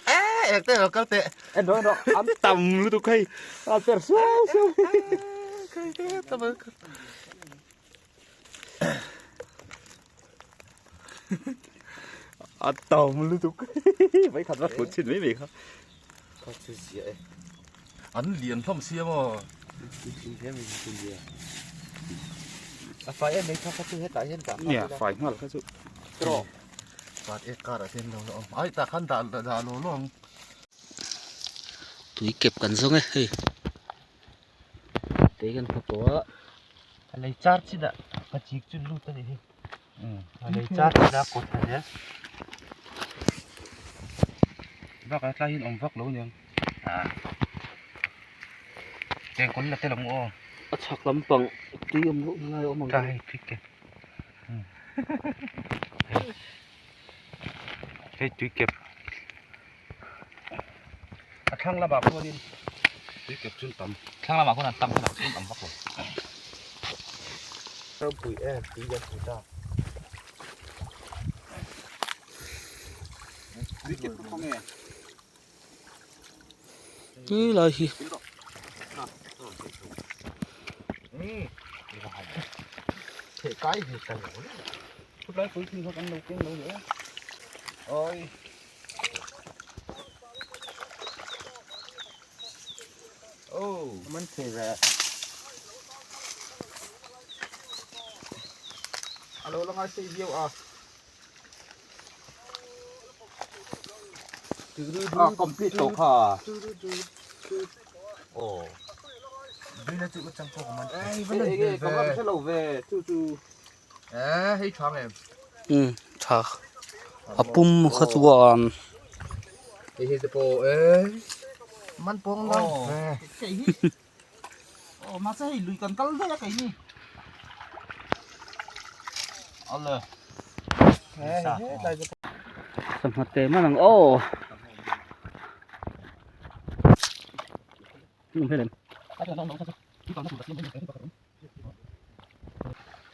Eh, ek te lo kal te. En ro ro an tam lutuk hei. A per suau suau. Kai te tam. A tam lutuk. Vai khat va thut chin mai mai kha. Ka chu zia e. An lian hlawm sia maw. A fai em mai kha kha chu hetah hian dah Nia fai nghal kha chu. Trawh. Pat ek kar ah hian lo la awm. Ai tah khan dah dah lo lo ang. Tui kep kan zawng e hei. Tui kan hmu tawh a. A lei char chin ah ka chik chu lut a nih hi. A lei char chin ah kawt a zel. Bak ah tlai hian awm vak lo aniang. Cheng kawl la tel ang u aw. A chhak lampang tui awm loh na lai a awm ang. Tla hei tui kep. Hei tui kep. A thlang lamah khuanin tui kep chu an tam. Thlang lamah khuan an tam khan an tam vak lo. Ropui em tui kan hmu ta. Tui kep ka khaw nge? Tui lai hi. Theh kai ve ta lo. Khawtlai pui thing kha kan lo keng lo leh a. Oi. Oh, man thei ve. Alo la ngai sei viau a. A complete tawh kha. Oh. Duina chu ka chang pawh ka man. Ei enge ka va hre lo ve chu chu. Eh, hei tha ngem. Um tha a pum kha chuan Hei hei te pawh eh man pawng lo. Oh, ma hei lui kan kal daih a kei ni. Alle. Sangha te man ang aw.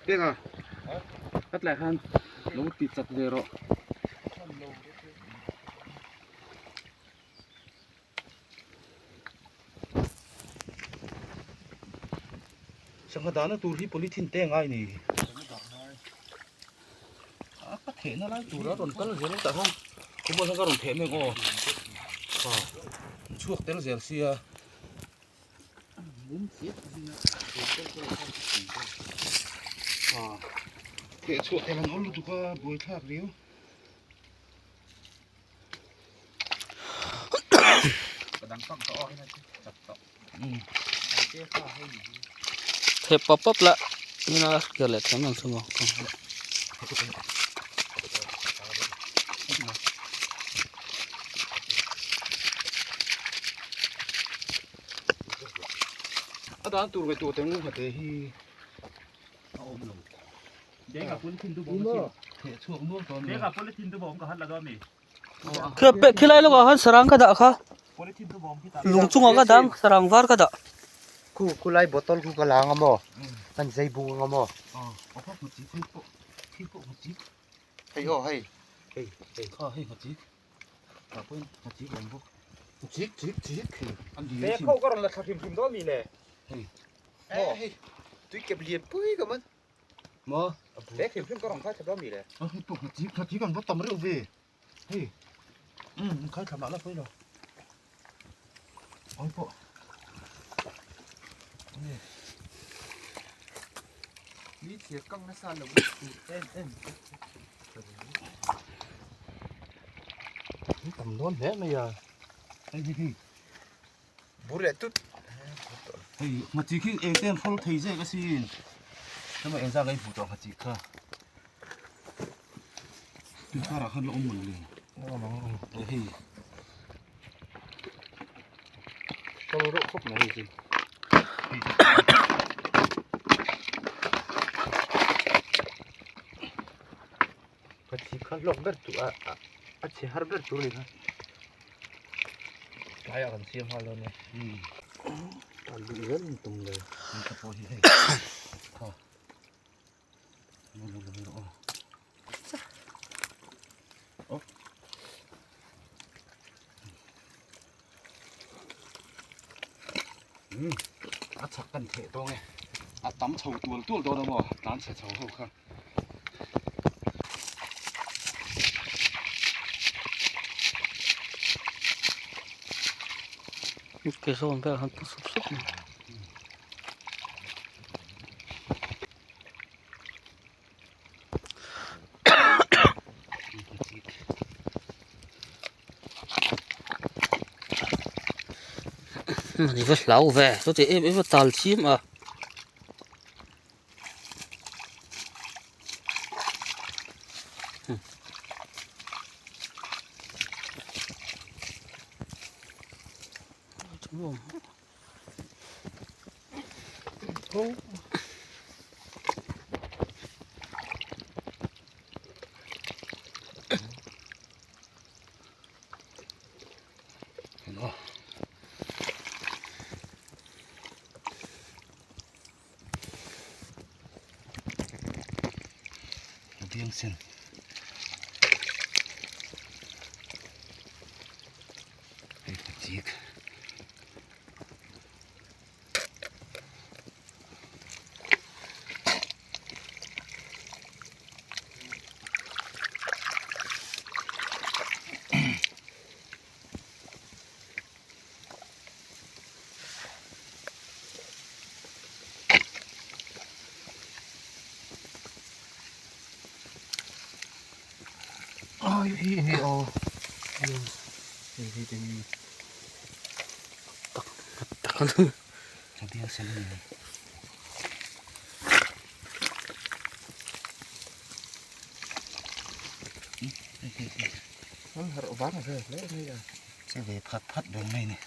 Peka ka tlai khan lo ti chak ve rawh. Sangha dahna tur hi polythene te ngai ni. A ka thehna lai tur a rawn kal zel ang tah khan khawmual khan ka rawn theh mek aw. Chhuak tel zel sia. Theh chhuah tel an awl lutuk a buaithlak riau. Theh pawp pawp la ina kir leh thiam ang chu maw. A dan tur ve tur te ngu hate hi a awm lo. Denga polythene tu bawm a Theh chhuak nual tawh a ni. Denga polythene tu bawm ka hat la dawn mi. Khi pe khilai lawkah khan sarang ka dah kha. Polythene tu bawm khi ta. Lung chungah ka dang sarang var ka dah. Khu khulai bottle khu ka la anga maw? Kan zai bung anga maw? Hei aw hei. Hei hei. Kha hei ngachik. Tah pawhin ngachik a awm bawk. Chik chik chik. An dil a sin. Kho ka rawn la thla hrim hrim dawn mi le. Hei. Maw hei. Tui kep lian pui ka man. Maw. He hrim hrim ka rawn khai thla dawn mi le. A hei pawh ngachik ngachik an va tam reuh ve. Hei. Um khai thla mah la pawi lo. Oi pawh. Ni thir kang nasa lo em em. Tam dawn hle mai a. Hei hei hei. Bur leh tut. Hei ngachik hi eng te an hrawl thei zek asin. Hema eng zak a inhmuh tawh ngachik kha. Tui karah khan la awm mawn le. Hei hei. Kal reuh khawp mai hei chu. Ka thi kha hlawk ber tur a a chhe har ber tur a ni kha. Tlaiah kan siam nghal dawn nia. A luh zel in tum le. Ka pawh hi hei. Kha. Lu lu lu aw. A chhak kan theh dawn e. A tam chho tual tual dawn a maw tlan chhe chho ho kha. Ke zawn vel han pu sup sup mai. Ni va hlau ve chuti em em a tal chim a. Biangsen. Hei ka chik. Ai hi nge aw hei hi te hi tak tak an ka biang sen a ni. An harh vang ve hle mai a. Che ve phat phat reng mai ni.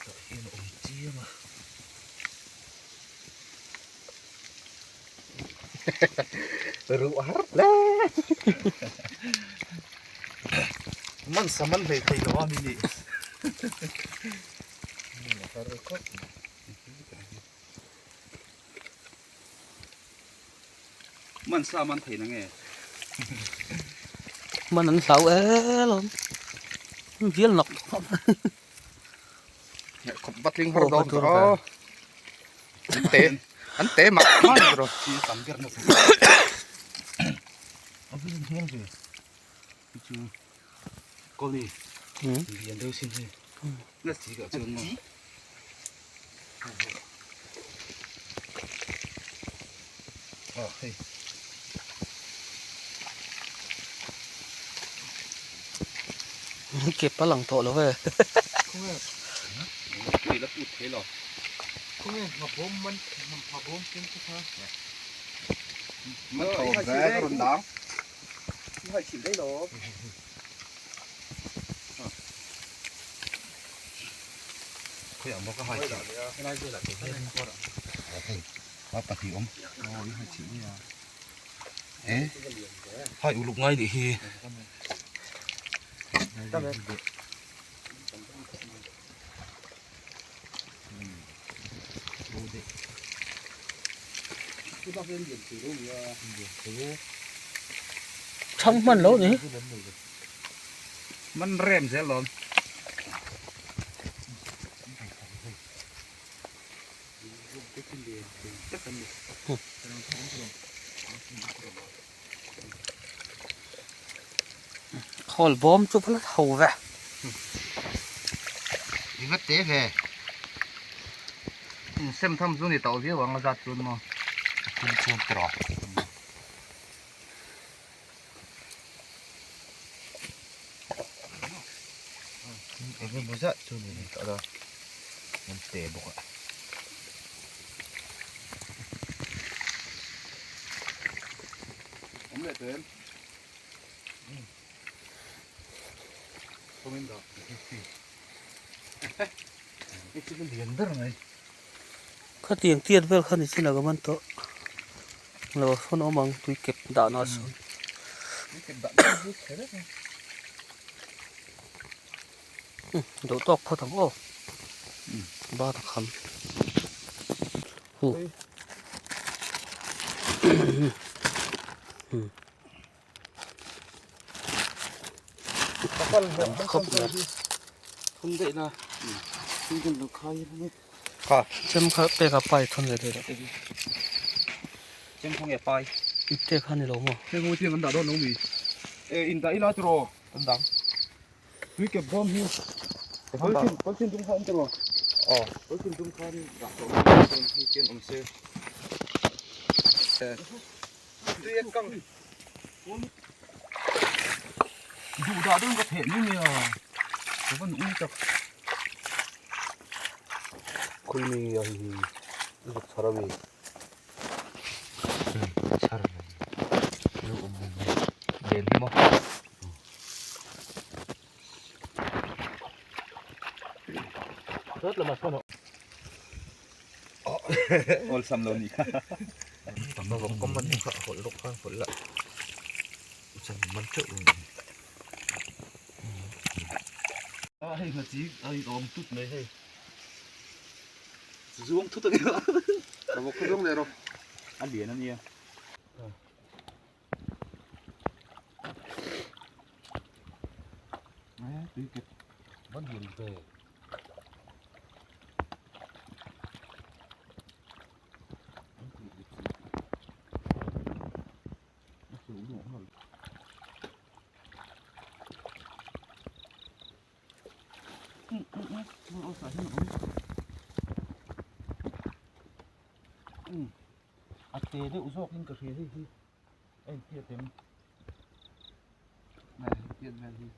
Tah hian a awm chiang a. Ruh har hle. Man sa man hlei thei lo a mi nih. Man sa man thei na nge. Man an hlau el awm. An vial nawk nawk. Khawp vatling har dawn tawh a. An te an te mah mah ni rawh. Chi tam ber na chu. A vil hmel ve. Chu kawli. Lian deuh sin hi. Na chi ka chuan maw. Ah hei. Ke pa lang tawh lo e. Tui la put thei lo. Khawnge nghabawm man nghabawm ken chu kha. Man tho ve ka rawn dang. I hai chhin daih lo. Khawiah maw ka hai chhin. Hei a pahnih awm. Aw i hai chhin nia. E hai uluk ngai nih hi. Thang hman lo ni. Man rem zel lawm. Khawl bawm chu va la tho ve. I va te ve. Sem tham chu ni tawh viau ang a zat chuan maw. A tum chuan te rawh. Eng emaw zat chu ni tawh a an te bawk a. Awm leh tawh em? Awm in dah. Hei chu lian ber mai. Khatiang tiat vel kha ni chin a ka man tawh. Lo sawn awm ang tui kep dahna sawn. Tui kep dahna chu chhe vek a. Duh tawk phawt ang aw. Ban a kham. Hu. Khawp mai. Thun daih la. Thun kan lo khai a. Kha chem kha pek a pai thun ve daih lo. Chem kha nge pai? Ipte kha ni lo maw? Heng ho thiang an dah dawn lo mi? E in dah ila tiraw? An dang. Tui kep bawm hi Kawlthin kawlthin dum kha awm tiraw? Aw. Kawlthin dum khan dah tawh lo chuan hei khian awm se. Tui a kang. Duh dah dawn ka theh mai mai a. Ka van ui tak. Khawi mi nge a hei hi i zuk chhar a mi? Chhar mai. Lo awm mai mai. Len hi maw? Tawt lamah sawn Awlsam lo ni kha. A hei hna chi a awm tut mai hei. Zuang thut a ni a. Ka bawk kha zawng leh rawh. A lian a nia. Tui kep van hian ve. A te deuh zawk in ka hria hei hi a intiat em a intiat vel hi.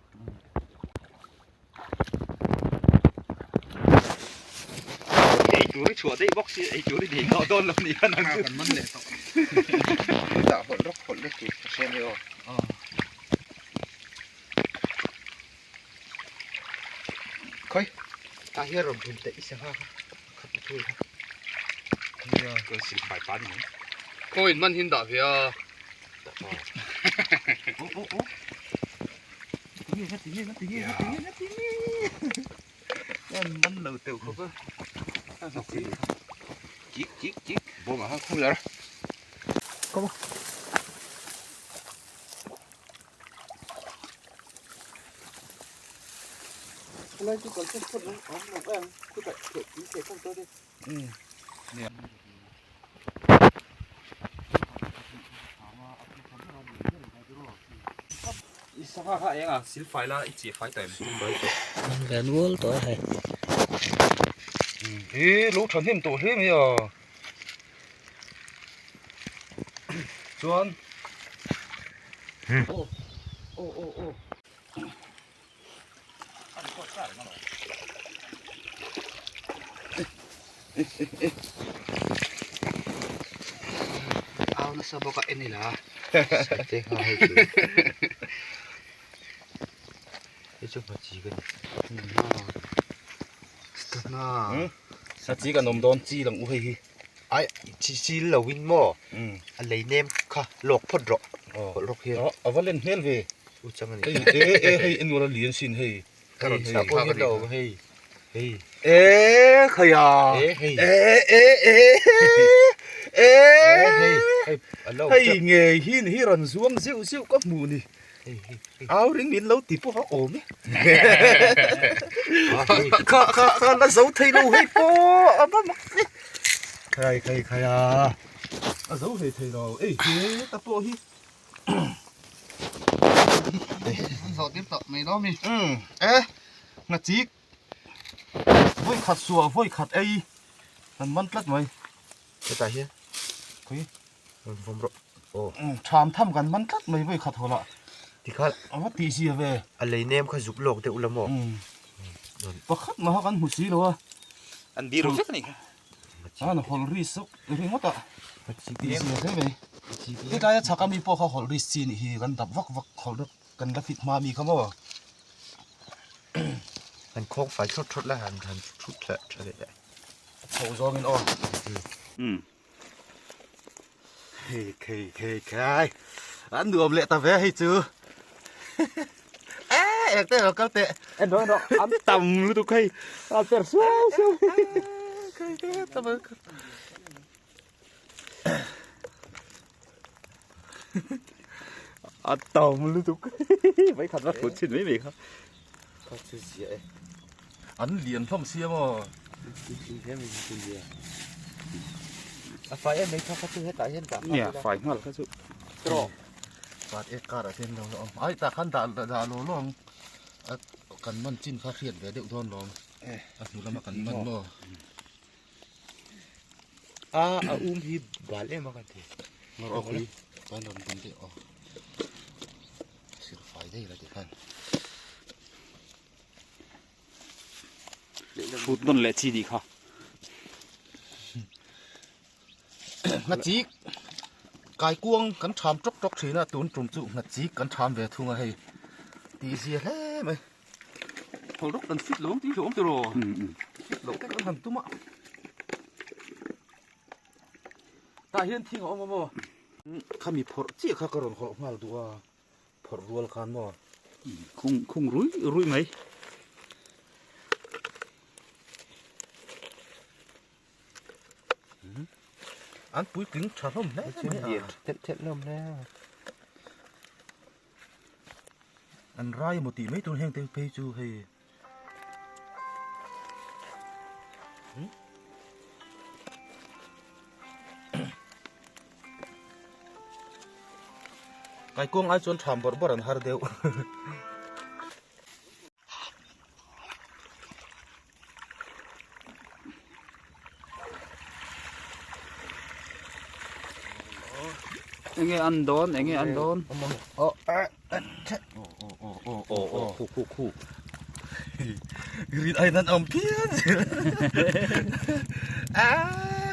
Ei tur i chhuah daih bawk si ei tur i nei tawh dawn lo ni khan ang chu. Kan man leh tawh. Dah hawlh rawk hawlh na tur ka hria mai aw. Khawi tah hian rawn bun daih i sangha kha khat a thui kha. Nia ka sil fai pa ni mai. Khawi in man hin dah ve a. Oh oh oh. Tinge nga tinge nga tinge nga tinge nga tinge. Yan man lo teuh khawp a. Chik chik chik. Bawm ah khan khum lar. Come on. Lai chu kal phawt phawt ang awm lo em khutah theh tui theh phawt dawn e. I sangha kha eng a sil fai la i cheh fai tawh em? Ve nual tawh e hei. E lo thahnem tawh hle mai a. Chuan aw aw aw aw Au nasa bawk a en ila. Saite kha hei chu. Hei chu hma chi ka ni. Stana. Sa chi kan awm dawn chi lang u hei hi. Ai chi chi lo in maw a lei nem kha lawk phawt rawh hawlh rawk hian. A va len hmel ve. U chang a ni. Hei e e hei en nual a lian sin hei. Ka rawn chhah phak a ni kha. Hei hei. E khaya. E hei. E e e e. Hei hei a lo. Hei ngei hi ni hi rawn zuang zeuh zeuh ka hmuh ni. Au ring min lo ti pawh a awm e. Kha kha kha la zo thei lo hei pawh a va mak e. Khai khai khai a. A zo hlei thei lo ei he ta pawh hi. An zawh tir tawh mai lo mi. E nga chik vawi khat suah vawi khat ei an man tlat mai. Hetah hian Khawi rawn vawm rawh aw. Tham tham kan man tlat mai vawi khat haw lah. Tikha a va tih zia ve. A lei nem kha zuk lawk deuh la maw? Pakhat mah kha kan hmu si lo a. An biru vek a ni kha. An hawlh ri sawk ringawt a. Tih zia hle mai. Helaia chhaka mi pawh kha hawlh ri chi nih hi kan dap vak vak hawlh rawk kan la fit hma mi kha maw. Han khawng fai thawt thawt la han han thut tha tha leh leh. Chho zawngin aw. Hei khei khei khai. An nuam leh ta ve hei chu. Ek te lo kal teh. En rawh en rawh an tam lutuk hei a per suau suau. Khai te tam A tam lutuk mai khat va thut chhin mai mai kha. Ka chu zia e. An lian hlawm sia maw? A fai em mai kha kha chu hetah hian dah Nia fai nghal kha chu. Trawh. Pat ek karah te an lo la awm. Ai tah khan dah dah lo lo ang. A kan man chin kha hriat ve deuh dawn lawm. A hnu lama kan man maw? A a um hi bal em a kan ti. Ngawr awk hi kan rawn bun deuh aw. Sil fai daih la tikhan. Hrut nawn leh chi nih kha. Nghachik kaikuang kan tham tawk tawk thin a tun tum chu nghachik kan tham ve thung a hei tih zia hle mai. Thawlh rawk kan fit lo ang tih hlauhawm tiraw? Fit loh te kan han tum a. Tah hian thing a awm a maw? Khami phawrh chiah kha ka rawn hawlh nghal duh a, phawrh rual khan maw? Khung khung rui rui mai. An puitling tha hlawm hle mai a. Thelh thelh hlawm hle a. An rai emaw tih mai tur heng te phei chu hei. Kaikuang ai chuan tham bawrh bawrh an har deuh. Enge an dawn enge an dawn aw aw aw khu khu khu rin ai nan awm phian zel a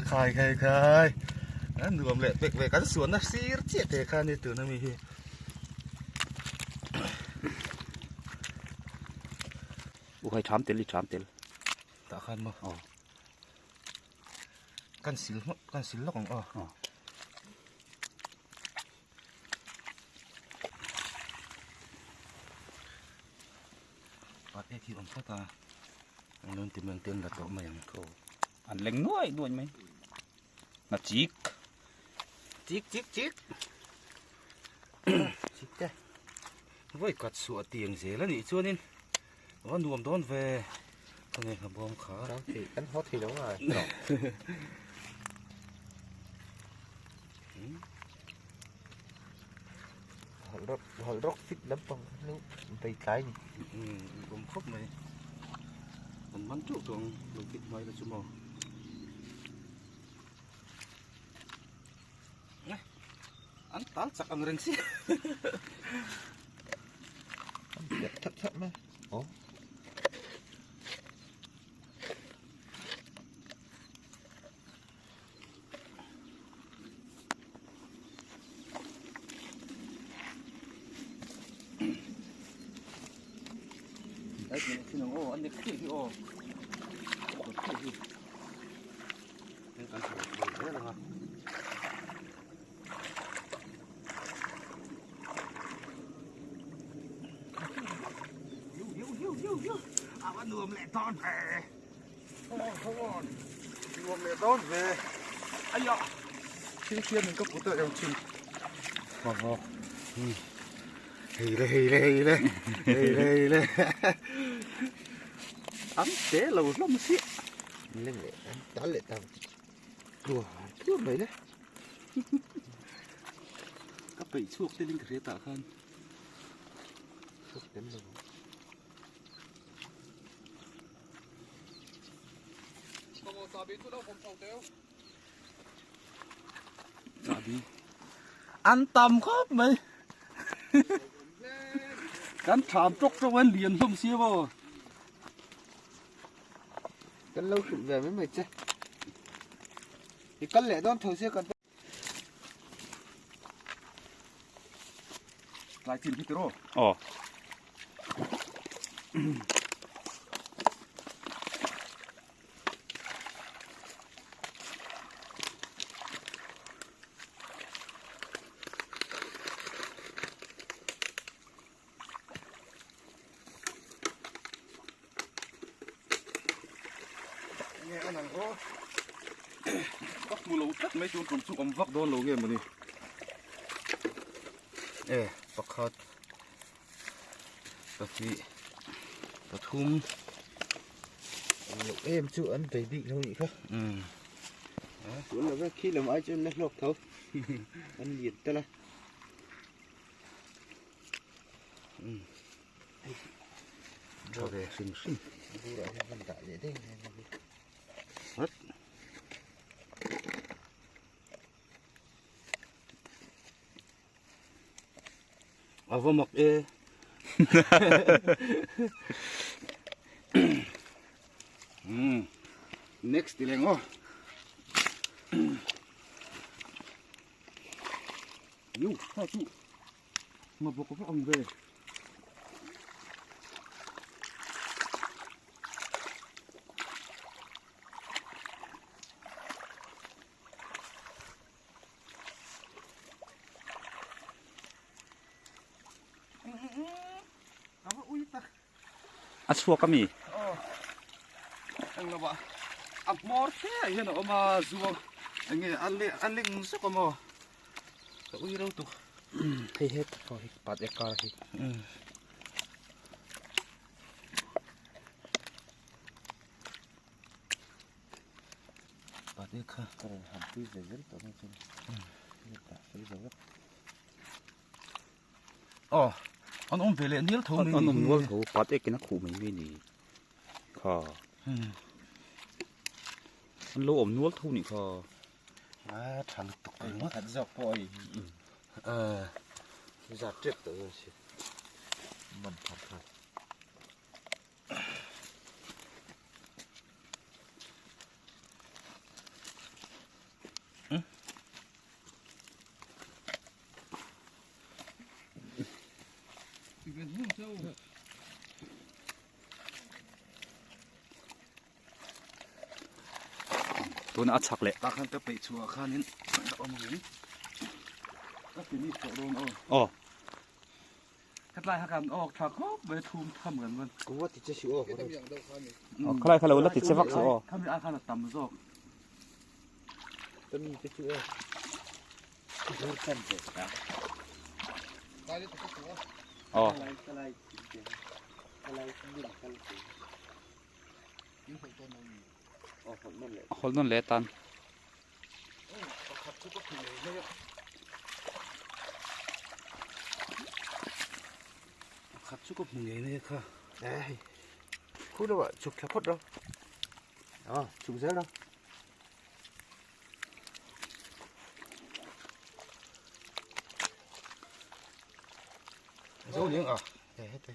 khai khai khai an nuam leh pek ve kan suan na sir chiah te kha ni tun ami hi Ukhai tham tel i tham tel. Tah khan maw? Aw. Kan sil hmawk kan sil lawk ang aw. Aw. Pat ek hi awm phawt a. An rawn ti mai ang te an la tawh mai ang. Aw. An leng nuai nuai mai. Na chik. Chik chik chik. Chik te. Vawi kat suah tiang zel a nih chuanin va nuam dawn ve. Ka nei hna bawm kha. Kan haw thei lo a. Hawlh rawk fit lampang lu bei tlai ni. Awm khawp mai. An man teuh tawh ang lo fit hmai la chu maw. An tal chak ang reng si. An piat that that mai. Oh. Aw an nek chiah hi aw chiah hi kan thawh zel ang a. Hiu hiu hiu hiu a va nuam leh dawn ve come on come on nuam leh dawn ve aiah thil khian in ka put a eng thin hei le hei le hei le hei le hei le an te lo hlawm si le le an tal leh ta tluan tluan mai le ka peih chhuak te ling ka hria tah khan chhuak tel lo Chahbi an tam khawp mai kan tham tawk tawk an lian hlawm sia maw kan lo hrilh ve mai mai che i kal leh dawn tho sia kan Tlai chin hi tiraw? Aw. Ka hmu lo tlat mai tun tum chu awm vak dawn lo nge mawni. E pakhat pahnih pathum lo em chu an bei bik lo nih kha. Tun lova khi lam ai chuan la hlawk tho an lian tel a. Tha ve hrim hrim. Burah hian kan dah leh daih mai a. Hat. A va mak e. Next ti leng aw. Yu, kha chu. Nga bawk vak ang ve. A chhuak a mi? Aw englo ah a hmawr fe ah hian a awm a zuang enge a leng a leng zawk a maw ka ui reuh tuk hei het pawh hi pat e kar hi. Pat e kha ka rawn han pui ve zel tawh mai chuan tah fel zo vek. Aw an awm ve leh nial tho mai an awm nual tho pat ekin a khuh mai mai ni kha an lo awm nual tho nih kha a tha lutuk mai ngawt khat zawk pawh a in zat tep tawh zawk si man phar phar. Tuna a chak leh. Tah khan ka peih chhuah khanin a awm ang ka finish tawh dawn aw. Aw. Hetlai kha kan awk tha khawp mai thum tham kan man. Kum a ti che si aw. Khalai kha lo la ti che vak suh aw. Khami a khan a tam zawk. Ka mi te chu aw. Bur chan ve. Aw. Hawlh nawn leh tan. Pakhat chu ka hmu ngei mai kha. Hei. Khu lo ah chhuk thla phawt rawh. Aw chhuk zel rawh. Zo niang a. Hei hete.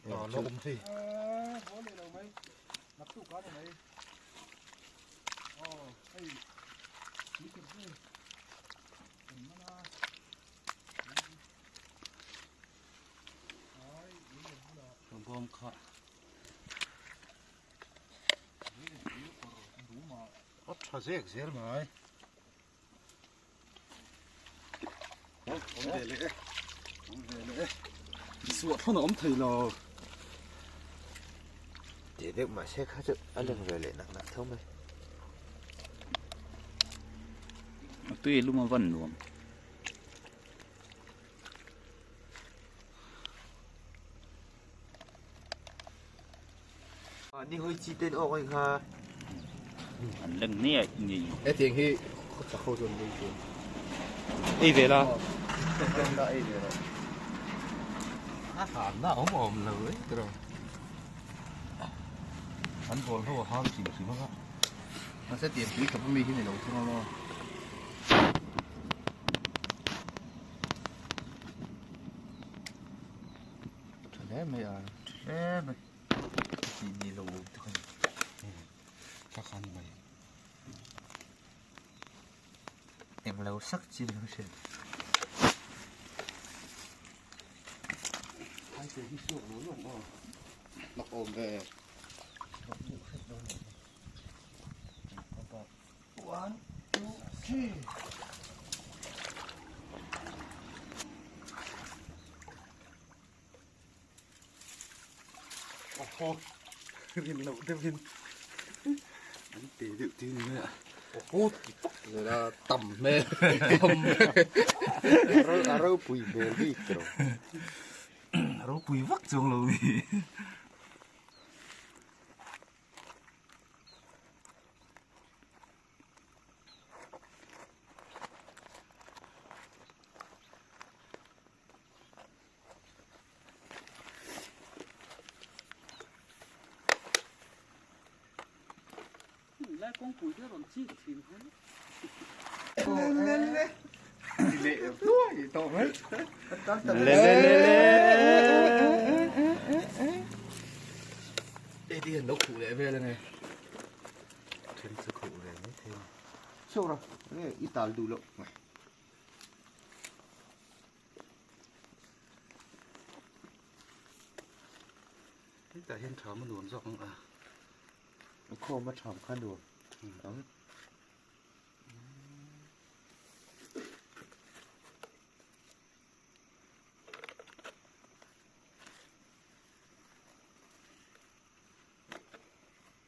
A la awm thei. Bawm kha. A tha zek zel mai. Awm ve leh e. Awm ve leh e. Suah thawn a awm thei lo. Tih deuh mahse kha chu a lang ve leh nak nak tho mai. A tui lum a van nuam. Ni hawi chi ten awk ai kha. An leng ni ni. Hetiang hi khawchhak ho chuan ei thin. Ei ve la. Ei ve rawh. A hlan na awm awm lo e tiraw. An bawl ho a hang hrim hrim a. Mahse tiang tui khawp ami hi ni lo thung a maw. Tha hle mai a. Tha hle mai. Ti ni lo te khan. Tha khan mai. Eng lo sak chi ni lo hriat. Hai te hi suak lo lo aw. Nak awm ve. One, two, three. Aw rin loh deuhin. An te deuh te ni mai a. Aw ti fak zel a tam hmel tam A ropui hmel bik tawh. A ropui vak chuang lo mi. Lai kawngpui te rawn chik thin kha. Le le le le. Edi hian lo khuh leh vel ange. Then chu khuh ve mai thei. Chho ra, nge i tal duh loh. Hetah hian tham a nuam zawk ang a. A khawm a tham kha nuam ang.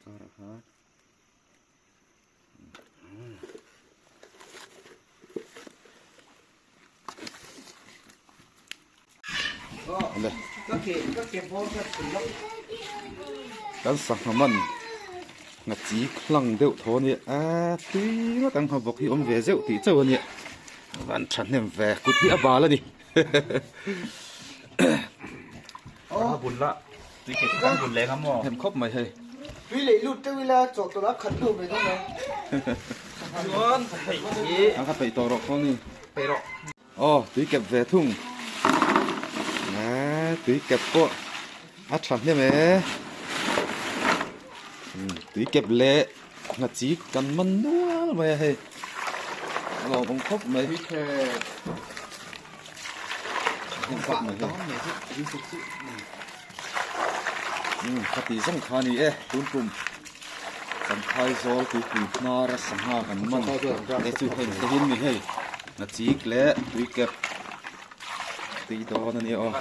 Karah khan. Kan sangha man nghachi hlang deuh tho a nia a tui ngawt ang ha bawk hi awm ve zeuh tih chauh a nia van thahnem ve kut hi a bal a ni. Hnem khawp mai hei. Tui leh lut deuh ila chawhtawlh a khat deuh mai dawn a. Chuan hei hi. A ka peih tawh rawh khaw ni. Peih rawh. Aw tui kep ve thung. Aaa tui kep pawh a tha hnem e. Tui kep leh nghachi kan man nual mai a hei. A lawmawm khawp mai. Tui kep. Hnem khawp mai hei. Umm khati zawng kha a ni e tun tum kan phaizawl tuipui hnar a sangha kan man te chu heng te hi an ni hei ngachik leh tuikep tui dawn a nia aw.